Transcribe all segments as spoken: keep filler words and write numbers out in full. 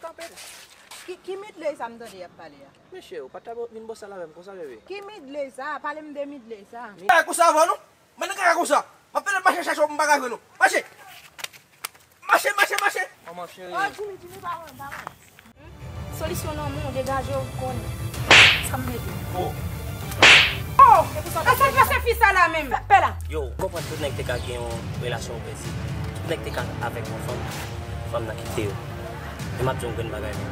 Kanpe la. Ki, ki Midley sa m tande y ap pale a? Mesye, ou pa ta vin bò sal avè m konsa, bebe. Ki Midley sa? Pale m de Midley sa. Kaka konsa avè w non. Mande kaka konsa. M ap fè lòt mache chache w, m pa ka jwenn ou. Mache! Mache, mache, mache! Manman cheri. Oh, Jimmy, Jimmy, pa wè, pa wè. Solisyon nan men w, degaje w, konnen. Sa m mete. Oh! Oh! E pou sa, e sa k pase fi sa la menm? Pè, pè la. Yo, ou konprann tout nèg te ka gen yon relasyon opresi. Tout nèg te ka avèk yon fanm, fanm nan kite yo. E m ap di yon grenn bagay, men.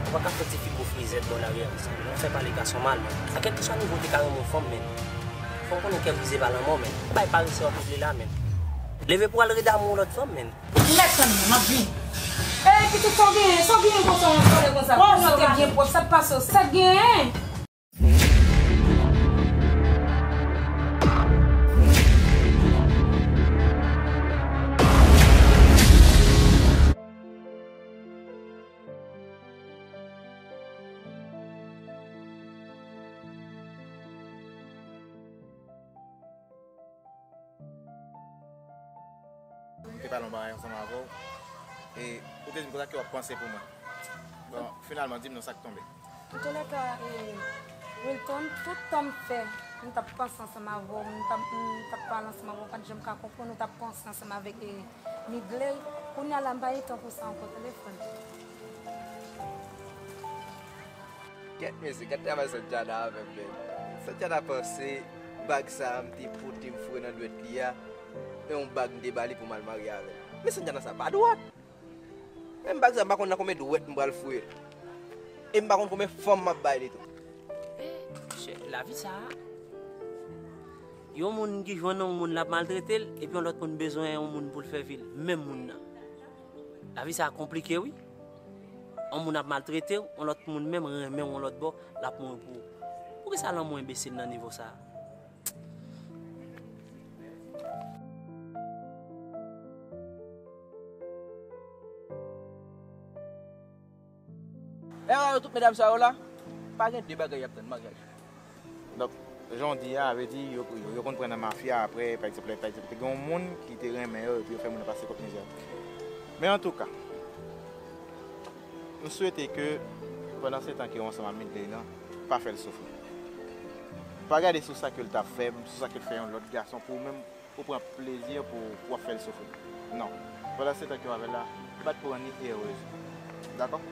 Ou pa ka fè ti fi gwo frizèt bò lari a, men. Ou fè pale gason mal, men. A kèlkeswa nivo w te ka renmen yon fanm, men. Fò w konnen kè brize pa lanmò, men. Bay parese w ap regle la, men. Leve pou w al rede amou yon lòt fanm, men. Ou mèt tann mwen, m ap vini. Ey, pitit, sa w genyen? Sa w genyen konsa, yon solèy konsa? Kounya w te byen pwòp, sa k pase w? Sa k genyen? Te pale yon bagay ansanm avè w. E ou te di m konsa ke w ap panse pou mwen. Bon, finalman, di m non, sa k tonbe. Antoulèka, e, Wilton, tout tan m fè, m t ap panse ansanm avè w, m t ap, m t ap pale ansanm avè w, m pa t janm ka konprann ou t ap panse ansanm avèk, e, Midley. Kounye a la, m pa gen tan pou sa ankò, telefòn. Kèt mesye, gad travay Santiana avè m, men. Santiana panse bag sa a m te pote m foure nan dwèt li a, e yon bag m te ba li pou m al marye avè l. Men Santiana sa pa dwat. Menm bag sa, m pa konn nan konbyen dwèt m pral foure l. E m pa konn konbyen fanm m ap bay li tou. E, monchè, lavi sa a, yon moun ki jwenn yon moun l ap maltrete l, epi yon lòt moun bezwen yon moun pou l fè vi l, menm moun nan. Lavi sa a konplike, wi. Yon moun ap maltrete w, yon lòt moun menm renmen w yon lòt bò, l ap mouri pou ou. Poukisa lanmou enbesil nan nivo sa a? Erè yo tout medam sa yo la, pa gen de bagay y ap tann, maryaj. Donk, jan w di a, vle di, yo, yo, yo konn pran nan mafya apre, pa egzanp, pa egzanp, te gen yon moun ki te renmen yo, epi yo fè moun nan pase kòk mizè. Men antouka, m swete ke, pandan se tan ke w ansanm ak Midley lan, pa fè l soufri. Pa gade sou sa ke l t ap fè, sou sa ke l fè yon lòt gason pou ou menm, ou pran plezi pou, pou w ap fè l soufri. Non. Pandan se tan ke w avè l la, bat pou rann li erez. Dakò?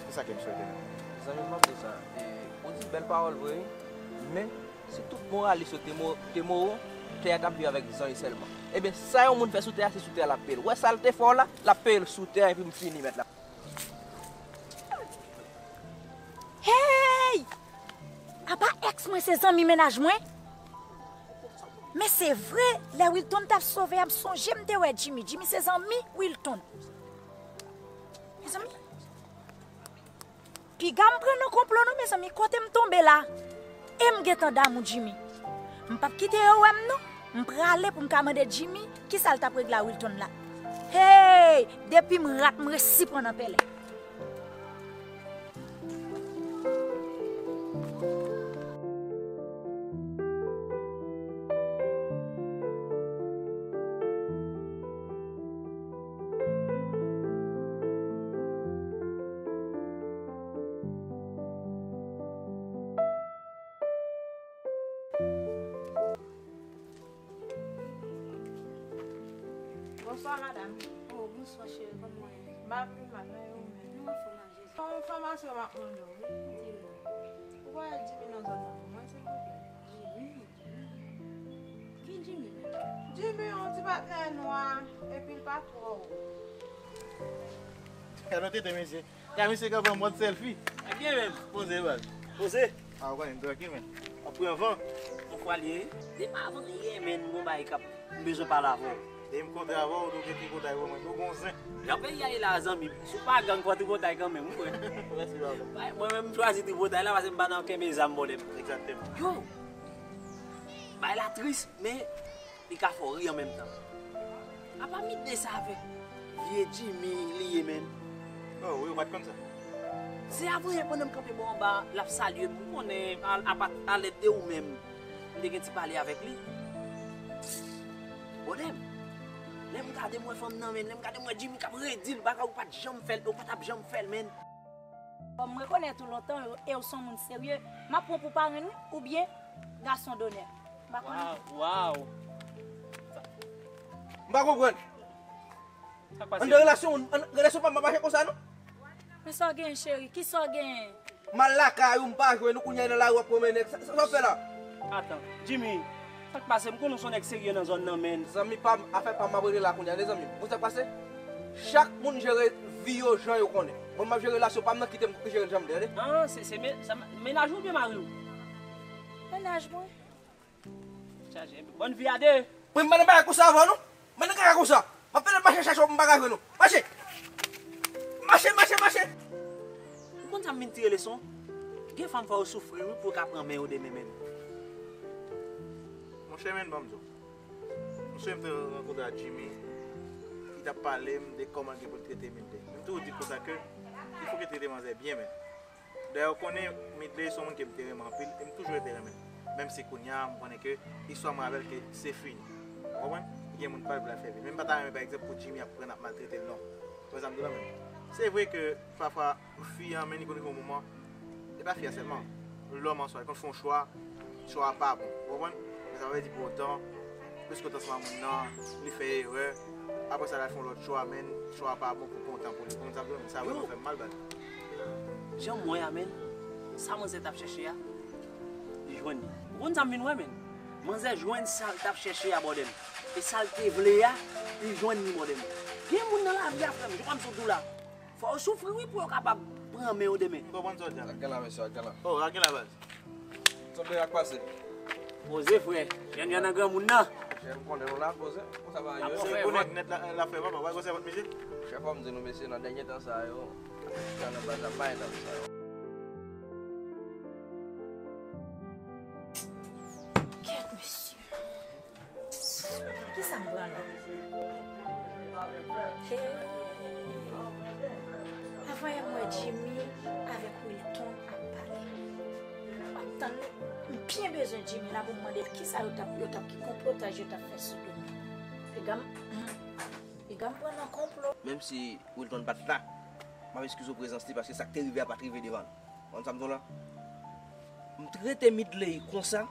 Se sa ke m swete nou. Zanmi m, m ap di sa. E, ou di bèl pawòl vre, wi. Men, si tout moralis yo te mo-, te mouri, tè a t ap viv avèk zanj sèlman. Ebyen, sa yon moun fè sou tè a, se sou tè a l ap peye l. Ou wè sa l te fè w la, l ap peye l sou tè a, epi m fini mèt la. Hey! Apa èks mwen se zanmi mennaj mwen? Men se vre, lè Wilton t ap sove a, m sonje m te wè Jimmy. Jimmy se zanmi Wilton. Mezanmi, piga m pran nan konplo non, mezanmi, kote m tonbe la? E m gentan damou Jimmy. M p ap kite yo wè m non. M prale pou m ka mande Jimmy kisa l t ap regle a Wilton la. Hey! Depi m rat, m resi pran nan pèlen. Bonswa, madanm. Oh, bonswa, cheri, kòman w ye? M pa pi mal, non, e ou menm? Nou anfòm, Jezi. Yon enfòmasyon m ap mande w, wi. Di m. Ou konnen Jimmy nan zòn nan pou mwen, silvouplè? Jimmy? Ki Jimmy menm? Jimmy, yon ti patnè nwa, epi l pa twò wo. Gade yon tete, mesye. Gade misye kanpe an mòd sèlfi. Ak gen menm. Poze, baz. Poze. A, ou konnen m trankil, men. W ap pran van. Yon fwa l ye, se pa avan, ye, men, m gon bagay k ap, m bezwen pale avè w. Depi m kontre avè w, ou gen tripotay pou mwen. Ou gon zen. Jan peyi a ye la, zanmi, si w pa gang, pran tripotay kanmenm, wi, frè. Mèsi, baba. Bay, mwen menm, m chwazi tripotay la, paske m pa nan kenbe zam, bòlèm. Egzakteman. Yo! Bay la tris, men li ka fè w ri an menm tan. Apa Midley sa avèk vye Jimmy li ye, menm? Oh, wi, ou pa t konn sa? Se avan yè pandan m kanpe bò anba, l ap salye m, ou konnen, a, a pa, a lèd de ou menm. M te gen ti pale avèk li. Bòlèm. M Lè m gade m wè fanm nan, men, lè m gade m wè Jimmy k ap redi l, bagay ou pa t janm fè l, ou pa t ap janm fè l, men. Bon, m rekonèt ou lontan, e w se yon moun serye. M ap pran pou parenn, wi, oubyen gason donè. M pa konnen. Waw, waw. M pa konprann. Sa k pase? Anndan relasyon, an, relasyon pa m ap mache konsa, non. Men sa w genyen, cheri? Kisa w genyen? M al lakay ou, m pa jwenn ou, kounye a nan lari w ap pran men nèg. Sa, sa, sa w fè la? Atan, Jimmy, sa k pase? M konnen w se yon nèg serye nan zòn nan, men. Zanmi pa m, afè pa m, m ap rete la kounye a, tande zanmi m. Ou konn sa k pase? Chak moun jere vi yo jan yo konnen. Mwen, m ap jere relasyon pa m nan, kite m jere l jan m vle, tande? Ah, se, se men, sa, mennaj ou oubyen mari w? Mennaj mwen. Chaje, bòn vi a de. Mwen, m pa nan bagay konsa avan, non. M pa nan kaka konsa. M ap fè lòt mache chache w pou m pa ka jwenn ou. Mache! Mache, mache, mache! Ou konn sa m vin tire leson? Gen fanm fò yo soufri, wi, pou yo ka pran men yo demen menm. Monchè, men, ban m di w. Monchè, m te rankontre ak Jimmy. Li t ap pale m de kòman l gen pou l trete Midley. M toujou di l konsa ke li fòk li trete manzè byen, men. Dayè, ou konnen, Midley se yon moun ke m te renmen anpil, e m toujou rete renmen l. Menm si kounye a, m konnen ke istwa mwen avè l ke se fini. Ou konprann? Li gen moun pa l pou l al fè vi l. Men m pa ta renmen, pa egzanp, pou Jimmy ap pran, ap maltrete l, non. Ou wè sa m di w la menm? Se vre ke pafwa, fi an, men li konn rive yon moman, e pa fi a sèlman, lòm an swa, li konn fè yon chwa, chwa a pa bon. Ou konprann? Men sa pa vle di pou otan, piske w t ansanm ak moun nan, li fè erè, apre sa, l al fè yon lòt chwa, men chwa a pa bon pou kontan pou li. Ou konn sa m di w la, men sa vrèman fè m mal, baz. Jan m wè a, men, sa manzè t ap chèche a, li jwenn li. Ou konn sa m vin wè, men? Manzè jwenn sa l t ap chèche a, bòdèm. E sa l te vle a, li jwenn li, bòdèm. Gen moun nan lavi a, frè m, jan m ap di w la, fò yo soufri, wi, pou yo kapab pran men yo demen. M konprann sa w di a. Sa k gen la, mesye, sa k gen la? Oh, sa k gen la, baz? Sa k gen, sa k pase? Poze, frè. Jèn, jèn nan granmoun nan. Jèn, konnen nou la, poze. Konsa va yo. Monchè, konnen nèt la, la fè papa, w pa gwo sèvant, mesye? Monchè, fò m di nou, mesye, nan dènye tan sa yo, sa nan baz la, pa entann sa yo. Kèt, mesye. Kisa m pran la? Hey. Avan yè m wè Jimmy avèk Wilton ap pale. M ap tann, m byen bezwen Jimmy la pou m mande l kisa yo t ap, yo t ap, ki konplotaj yo t ap fè sou do m. Piga m, piga m pran nan konplo. Menm si Wilton pa t la, m ap eskize w prezans li paske sa k te rive a pa t rive devan l. Konn sa m di w la? M trete Midley konsa,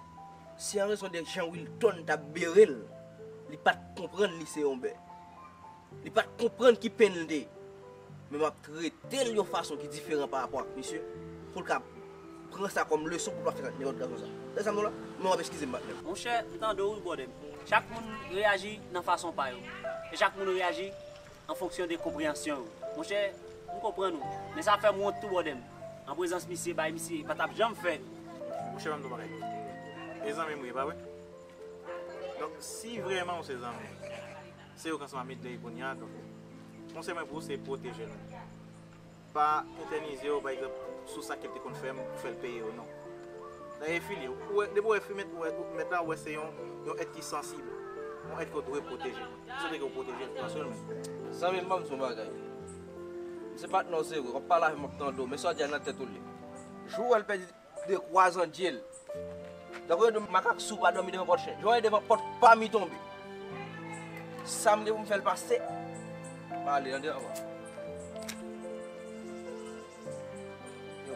se an rezon de jan Wilton t ap bere l. Li pa t konprann li se yon bè. Li pa t konprann ki penn li te ye. Men m ap trete l yon fason ki diferan pa rapò ak misye, pou l ka pran sa kòm leson pou l pa fè sa ak nenpòt gason sa. Tande sa m di w la? Men w ap eskize m, patnè. Monchè, m tande w wi, bòdè m. Chak moun reyaji nan fason pa yo. E chak moun reyaji an fonksyon de konpreyansyon yo. Monchè, m konprann ou, men sa fè m wont tou, bòdè m. An prezans misye, bay misye, pa t ap janm fè. Monchè, ban m di w bagay. E zanmi m ou ye, pa vre? Donk, si vrèman ou se zanmi m, se ou k ansanm ak Midley kounye a, donk, konsèy mwen pou ou, se pwoteje l. Pa etènize yo, pa egzanp, sou sa ke l te konn fè m, pou fè l peye yo, non. Dayè, e fi li ye. Ou wè, depi w wè fi mèt, ou wè, mèt la, ou wè se yon, yon èt ki sansib. Yon èt ke w dwe pwoteje. M swete ke w pwoteje l, pran swen l, men. Zanmi m, ban m di w yon bagay. M se patnè w, se vre. W ap pale avè m, m ap tande w. Men sa w di a nan tèt ou l ye. Jou w wè l pèdi de kwa zandye l. Tankou yo di makak sou pa dòmi devan pòt chen. Jan w wè devan pòt pa m li tonbe. Sa m gen pou m fè l pase. M ale, tande ankò. Yo,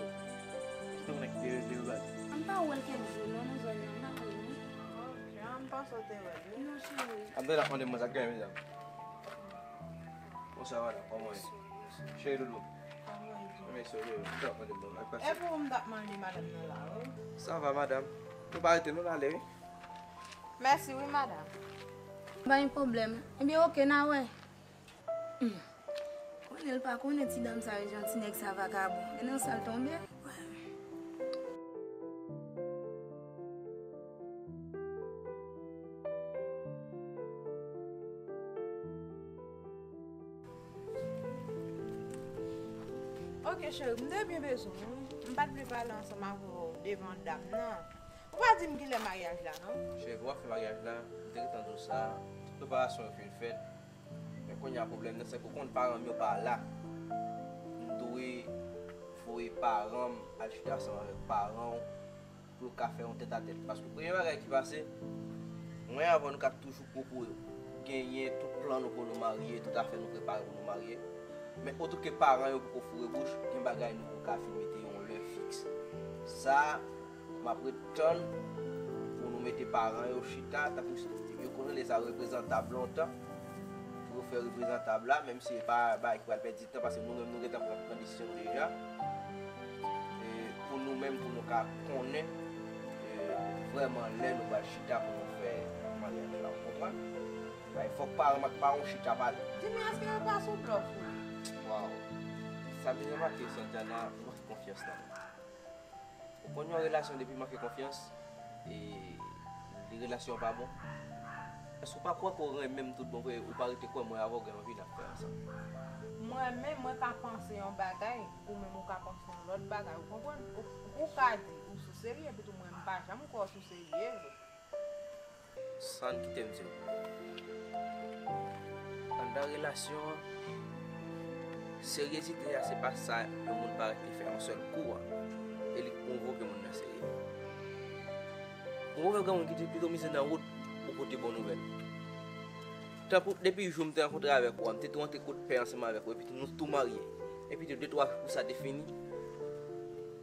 kite yon nèg ki te rele w baz. M pa wè l kèk jou non, nan zòn nan, m pa wè l non. Ok, m panse w te wè l wi. Non, cheri. Abdel ap mande mwen sa k genyen, medam. Bonswa, madanm, kòman w ye? Cheri doudou. Mèsi, ok, sa va, madanm. Ak pase. E pou ou m t ap mande madanm nan la, wi. Sa va, madanm. Nou pa rete, non, n ale, wi. Mèsi, wi, madanm. Pa gen pwoblèm. Ebyen, ok, n a wè. Hmm. Konnen l pa konnen ti dam sa yo, jan ti nèg sa vakabon. E nan sa l tonbe. Ok, cheri, m te byen bezwen w wi. M pa t vle pale ansanm avè w devan dam nan. Ou pa di m kilè maryaj la, non? Cheri, w ap fè maryaj la, m te gentan di w sa, tout preparasyon yo fin fèt. Men kounye a, pwoblèm nan, se ke w konn paran m yo pa la. M dwe voye paran m al chita ansanm avèk paran w pou yo ka fè yon tètatèt. Paske premye bagay ki pase, mwen avè w nou ka toujou poko yo. Genyen tout plan nou pou nou marye, tout afè nou prepare pou nou marye. Men otan ke paran yo poko foure bouch, gen bagay nou poko ka fin mete yon lè fiks. Sa, m ap ret tann pou nou mete paran yo chita, tankou yo konn rele sa reprezantab lontan, pou yo fè reprezantab la, menm si se pa bagay ki pral pèdi tan, paske nou menm nou gentan pran, pran desizyon nou deja. E, pou nou menm, pou nou ka konnen, e, vrèman lè nou pral chita pou nou fè maryaj la, ou konprann? Bay, fòk paran m ak paran w chita pale. Jimmy, èske yo pa sou blòf ou? Waw. Sa m te remake, Santana, ou manke konfyans nan mwen. Ou konn yon relasyon depi manke konfyans, e li relasyon an pa bon? Èske ou pa kwè ke w renmen m tout bon vre, ou pa rete kwè mwen avè w gen anvi n ap fè ansanm? Mwen menm, mwen ka panse yon bagay, ou menm ou ka panse yon lòt bagay, ou konprann? Ou, ou ka di ou sou serye, epitou mwen m pa janm kwè w sou serye vre. San kite m di w. Anndan relasyon an, seryezite a se pa sa yon moun parèt li fè yon sèl kou a, e li pwovoke moun nan serye. Ou wè gen moun ki te pito mize nan wout pou pote bon nouvèl. Tankou depi jou m te rankontre avèk ou a, m te tou antre kout pè ansanm avèk ou, epi tou nou tou marye. Epi tou de twa jou pou sa te fini.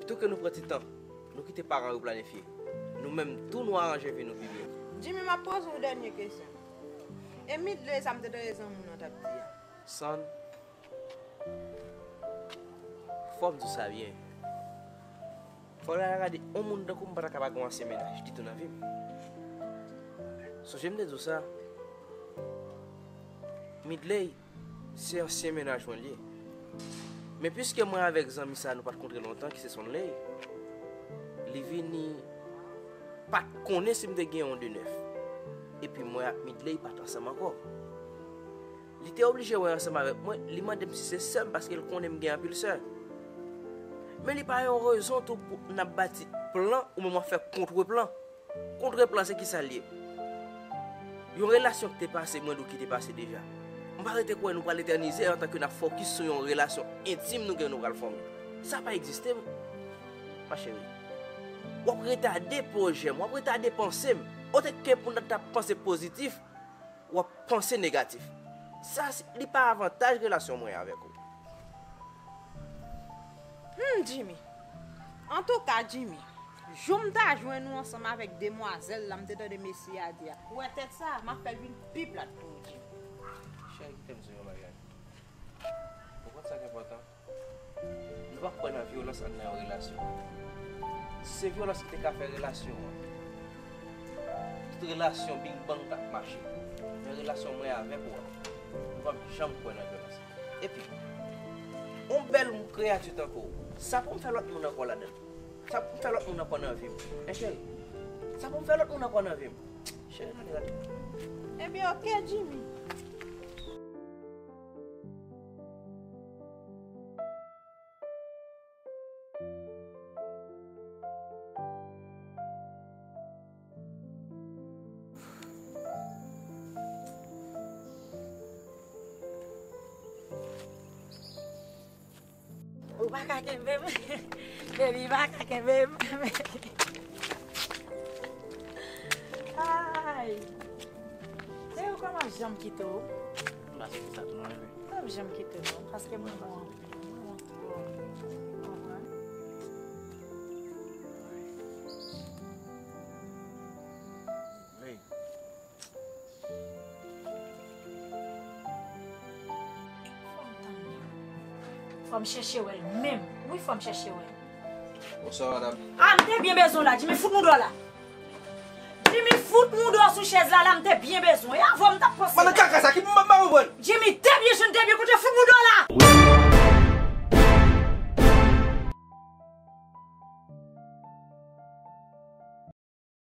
Pito ke nou pran ti tan, nou kite paran yo planifye. Nou menm tou nou aranje vi nou pi byen. Jimmy, m ap poze w dènye kesyon. E Midley, sa m te tande zanmi w nan t ap di a? San, fò m di w sa byen. Fò w al gade, yon moun tankou m pa ta ka pa gen yon ansyen mennaj ditou nan vi m. Sonje m te di w sa. Midley, se ansyen mennaj mwen l ye. Men piske mwen avèk zanmi sa a nou pa t kontre lontan, ki se Sonley, li vini pa t konnen si m te gen yon de nèf. Epi mwen ak Midley pa t ansanm ankò. Li te oblije wè ansanm avèk mwen, li mande m si se sè m paske l konnen m gen anpil sè. Men li pa yon rezon tou pou n ap bati plan oubyen w ap fè kontreplan. Kontreplan se kisa l ye? Yon relasyon ki te pase, mwen di w ki te pase deja. M pa rete kwè nou pral etènize antanke n ap fokis sou yon relasyon entim nou gen nou pral fòme. Sa pa egziste, ma cheri. W ap retade pwojè m, w ap retade panse m. Otanke pou n ta panse pozitif, w ap panse negatif. Sa, se, li pa avantaj relasyon mwen avèk ou. Hmm, Jimmy. Antouka, Jimmy, jou m ta jwenn ou ansanm avèk demwazèl la, m te tande mesye a di a. Ou wè tèt sa, m ap fè l vin pi plat pou ou, Jimmy. Cheri, kite m di w yon bagay. Ou konn sa k enpòtan? Nou pa kwè nan vyolans anndan yon relasyon. Si se vyolans ki te ka fè relasyon an, tout relasyon bing bang t ap mache. Men relasyon mwen avèk ou an, nou pa janm kwè nan vyolans. Epi, yon bèl kreyati tankou w, sa pou m fè lòt moun ankò ladan l? Sa pou m fè lòt moun ankò nan vi m? Hein, cheri? Sa pou m fè lòt moun ankò nan vi m? Cheri, gade, gade. Ebyen, oke, Jimmy. Ou pa ka kenbe m. Baby, pa ka kenbe m. Ay. Se ou kòman janm kite w? M pa sou sa tou non, bebe. Kòm janm kite w non, paske mwen bon. Mwen bon twòp. Konprann? Hey. Fò m tann li. Fò m chèche wè l menm. Wi, fò m chèche wè l. Bonswa, madanm. A, m te byen bezwen w la, Jimmy, fout mouda w la. Jimmy, fout mouda w sou chèz la, la, m te byen bezwen. E avè w m t ap panse.